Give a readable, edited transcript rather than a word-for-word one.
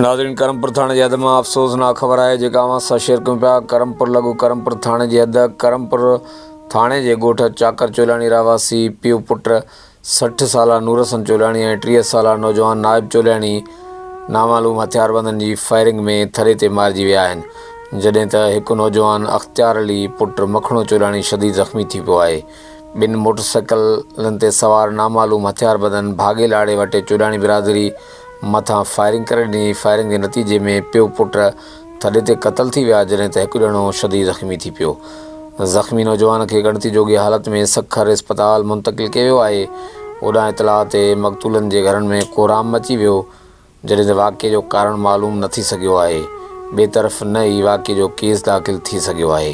ناظرين ڪرمپور ٿاڻي جي حد مان افسوسناڪ خبر آهي جيڪا اوهان سان شيئر ڪيون پيا ڪرمپور لڳ ڪرمپور ٿاڻي جي حد ڪرمپور ٿاڻي جي ڳوٺ چاڪر چولاڻي رهواسي پيء پٽ 60 سالا نور حسن چولاڻي ۽ 30 سالا نوجوان نائب چولاڻي نامعلوم هٿياربندن جي فائرنگ ۾ ٿڏي تي مارجي ويا آهن جڏهن ته هڪ نوجوان اختيار علي پٽ مکڻو چولاڻي شديد زخمي ٿي پيو آهي ٻن موٽرسائيڪلن تي سوار نامعلوم هٿياربندن ڀاڳي لاڙي وٽ چوڏاڻي برادري مٿان فائرنگ ڪري ڏني، فائرنگ جي نتيجي ۾ پيو پٽ ٿڏي تي قتل ٿي ويا جڏهن ته هڪ ڄڻو شديد زخمي ٿي پيو. زخمي نوجوان کي ڳڻتي جوڳي حالت ۾ سکر اسپتال منتقل ڪيو ويو آهي. هوڏانهن اطلاع تي مقتولن جي گهرن ۾ ڪهرام مچي ويو. جڏهن ته واقعي جو ڪارڻ معلوم نه ٿي سگهيو آهي، ٻئي طرف نه ئي واقعي جو ڪيس داخل ٿي سگهيو آهي.